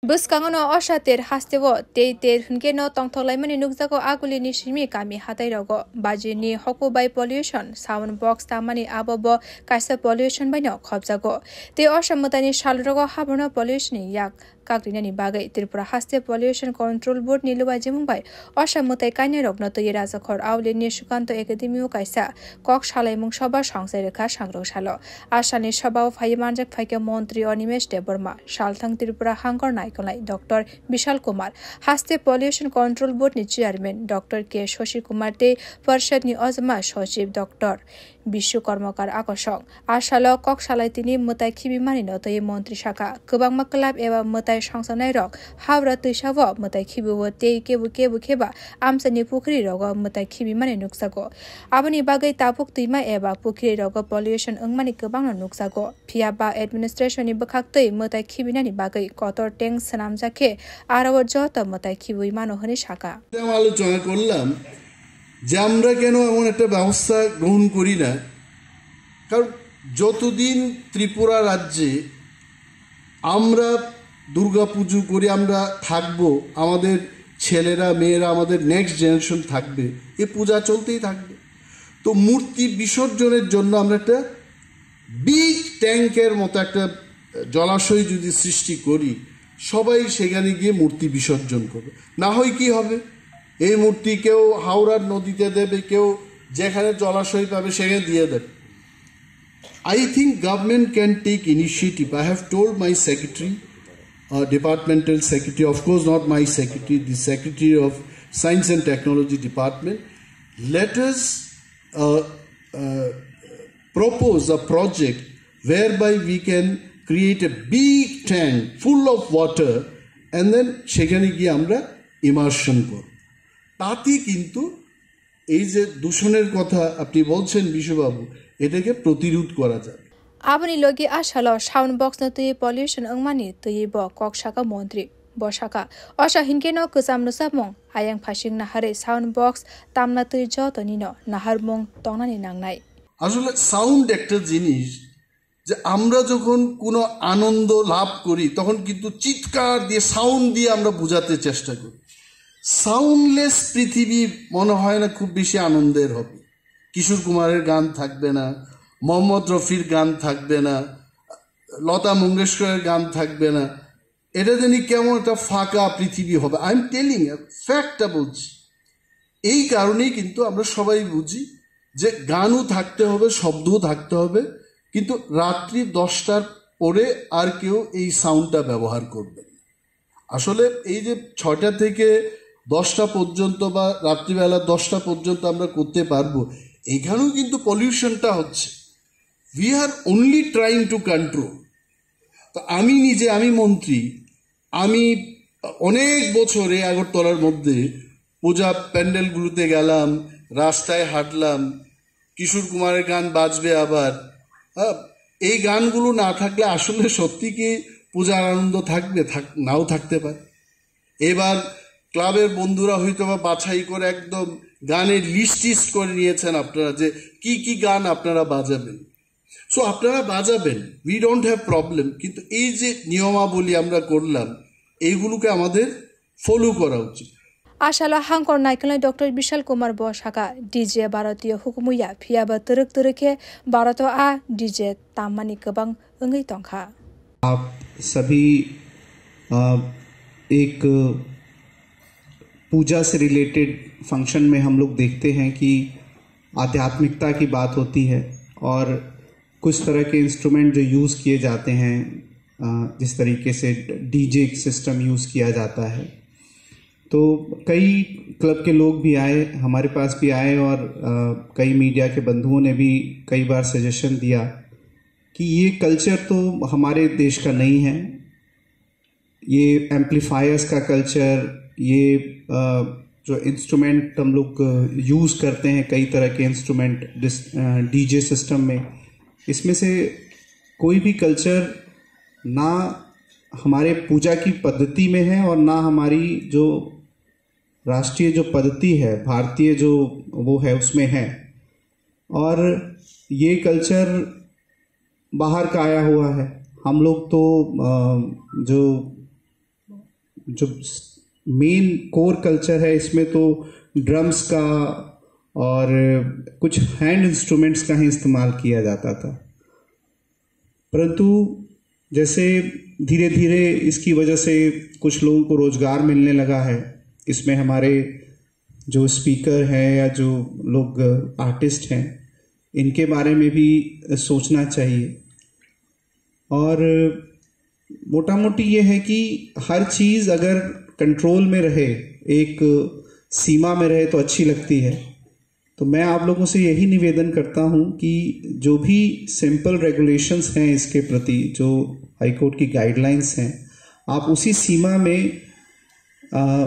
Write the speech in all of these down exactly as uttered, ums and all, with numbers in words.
Bwskango no osa ter hasteo tei ter hwnkhe no tongthok laimani nukjago Agulini simi kami hatai rogo. Bajini hoku bai pollution, sound box tamani abo bo kaisa pollution bai no khopjago. Tei osa mwtaini sal rogo haborno pollution ni yak kagrinani bagwi Tripura Haste Pollution Control Board ni luajimung bai osa mwtai kainai rokno twi Rajakhor Auli ni Sukanto Academy o kaisa kok salaimung soba songchai rwkha sangrong salo. Asalni sobao phaiwi manjak phaikha Montri Animesh Debbarma, salthang Tripura hangkor naikolnai Doctor Bishal Kumar, Haste Pollution Control Board ni Chairman Doctor K Shashi Kumar tei Parishad ni ojma Sochib Doctor Bishu Karmakar akosong. Asalo kok salai tini mwtai khibimani no twi montri saka. Kwbangma club eba mwtai songchanairok Howrah twisao mwtai khibiwo tei kebu kebu kheba amchaini pukhri rogo mwtai khibimani nukjago. Aboni bagwi tabuk twima eba pukhri rogo pollution wngmani kwbangno nukjago. Phiya ba administration ni bwkhak twi mwtai khibinani bagwi kotor tank swnamjak khe aro o joto mwtai khibui mano hwnwi saka. আলোচনা করলাম যে আমরা কেন এমন একটা ব্যবস্থা গ্রহণ করি না, কারণ যতদিন ত্রিপুরা রাজ্যে আমরা দুর্গাপুজো করি, আমরা থাকবো, আমাদের ছেলেরা মেয়েরা, আমাদের নেক্সট জেনারেশন থাকবে, এই পূজা চলতেই থাকবে। তো মূর্তি বিসর্জনের জন্য আমরা একটা বিগ ট্যাঙ্কের মতো একটা জলাশয় যদি সৃষ্টি করি, সবাই সেখানে গিয়ে মূর্তি বিসর্জন করবে। না হয় কি হবে, এই মূর্তি কেউ হাওড়ার নদীতে দেবে, কেউ যেখানে জলাশয় পাবে সেখানে দিয়ে দেবে। I think government can take initiative. I have told my secretary, uh, departmental secretary, of course not my secretary, the secretary of Science and Technology Department, let us uh, uh, propose a project whereby we can create a big tank full of water and then সেখানে গিয়ে আমরা ইমার্শন করব। তাতে কিন্তু এই যে দূষণের কথা আপনি বলছেন বিশুবাবু, এটাকে প্রতিরোধ করা যাবে। Aboni logi asalo sound box no twi pollution wngmani twi bo kok saka montri. Bo saka, osa hinkhe no kwcham rwchapmung ayang phasing naharwi sound box tamna twi jotoni no naharmung tongnani nangnai. আসলে সাউন্ড একটা জিনিস, যে আমরা যখন কোনো আনন্দ লাভ করি তখন কিন্তু চিৎকার দিয়ে, সাউন্ড দিয়ে আমরা বোঝাতে চেষ্টা করি। সাউন্ডলেস পৃথিবী মনে হয় না খুব বেশি আনন্দের হবে। কিশোর কুমারের গান থাকবে না, মোহাম্মদ রফির গান থাকবে না, লতা মঙ্গেশকরের গান থাকবে না। এটা জানি কেমন একটা ফাঁকা পৃথিবী হবে। আই এম টেলিং, ফ্যাক্টটা বলছি। এই কারণেই কিন্তু আমরা সবাই বুঝি যে গানও থাকতে হবে, শব্দও থাকতে হবে, কিন্তু রাত্রি দশটার পরে আর কেউ এই সাউন্ডটা ব্যবহার করবে না। আসলে এই যে ছয়টা থেকে দশটা পর্যন্ত বা রাত্রিবেলা দশটা পর্যন্ত আমরা করতে পারবো, এখানেও কিন্তু পলিউশনটা হচ্ছে। We are only trying to control. তো আমি নিজে, আমি মন্ত্রী, আমি অনেক বছরে আগরতলার মধ্যে পূজা প্যান্ডেলগুলোতে গেলাম, রাস্তায় হাঁটলাম, কিশোর কুমারের গান বাজবে আবার। হ্যাঁ, এই গানগুলো না থাকলে আসলে সত্যি কি পূজার আনন্দ থাকবে? থাক-, নাও থাকতে পারে। এবার ক্লাবের বন্ধুরা হয়তো বা বাছাই করে একদম গানের লিস্ট টিস্ট করে নিয়েছেন আপনারা, যে কি কি গান আপনারা বাজাবেন। সো আপনারা বাজাবেন, we don't have problem, কিন্তু এই যে নিয়মাবলী আমরা করলাম, এইগুলোকে আমাদের ফলো করা উচিত। Asalo hangkor naikolnai Doctor Bishal Kumar bo saka, D J Bharatiyo hukumu ya, phiya ba twrwk twrwk khe Bharato a D J tammani kwbang wngwi tongkha. आप सभी, अ, एक पूजा से रिलेटेड फंक्शन में हम लोग देखते हैं कि आध्यात्मिकता की बात होती है और कुछ तरह के इंस्ट्रूमेंट जो यूज़ किए जाते हैं, अ, जिस तरीके से डीजे सिस्टम यूज़ किया जाता है, तो कई क्लब के लोग भी आए, हमारे पास भी आए और, अ, कई मीडिया के बंधुओं ने भी कई बार सजेशन दिया कि ये कल्चर तो हमारे देश का नहीं है। ये एम्पलीफायर्स का कल्चर, ये, अ, जो इंस्ट्रूमेंट हम लोग, अ, यूज़ करते हैं, कई तरह के इंस्ट्रूमेंट डिस-, अ, डीजे सिस्टम में, इसमें से कोई भी कल्चर ना हमारे पूजा की पद्धति में है और ना हमारी जो राष्ट्रीय जो पद्धति है, भारतीय जो वो है, उसमें है। और ये कल्चर बाहर का आया हुआ है। हम लोग तो, अ, जो जो मेन कोर कल्चर है, इसमें तो ड्रम्स का और कुछ हैंड इंस्ट्रूमेंट्स का ही इस्तेमाल किया जाता था। परंतु जैसे धीरे धीरे इसकी वजह से कुछ लोगों को रोजगार मिलने लगा है, इसमें हमारे जो स्पीकर हैं या जो लोग आर्टिस्ट हैं, इनके बारे में भी सोचना चाहिए। और मोटा मोटी ये है कि हर चीज़ अगर कंट्रोल में रहे, एक सीमा में रहे, तो अच्छी लगती है। तो मैं आप लोगों से यही निवेदन करता हूँ कि जो भी सिंपल रेगुलेशंस हैं इसके प्रति, जो हाई कोर्ट की गाइडलाइंस हैं, आप उसी सीमा में अ,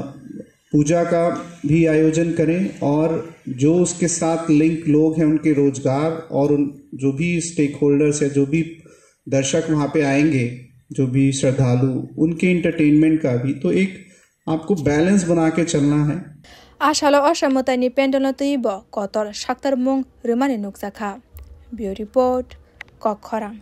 पूजा का भी आयोजन करें और जो उसके साथ लिंक लोग हैं, उनके रोजगार और उन, जो भी स्टेक होल्डर्स या जो भी दर्शक वहाँ पे आएंगे, जो भी श्रद्धालु, उनके एंटरटेनमेंट का भी। तो एक आपको बैलेंस बना के चलना है। A salo Oshoi mwtaini pendel no twiwi bo kotor saktarmung rwmani nukjakha. Bureau Report, Kokkhorang.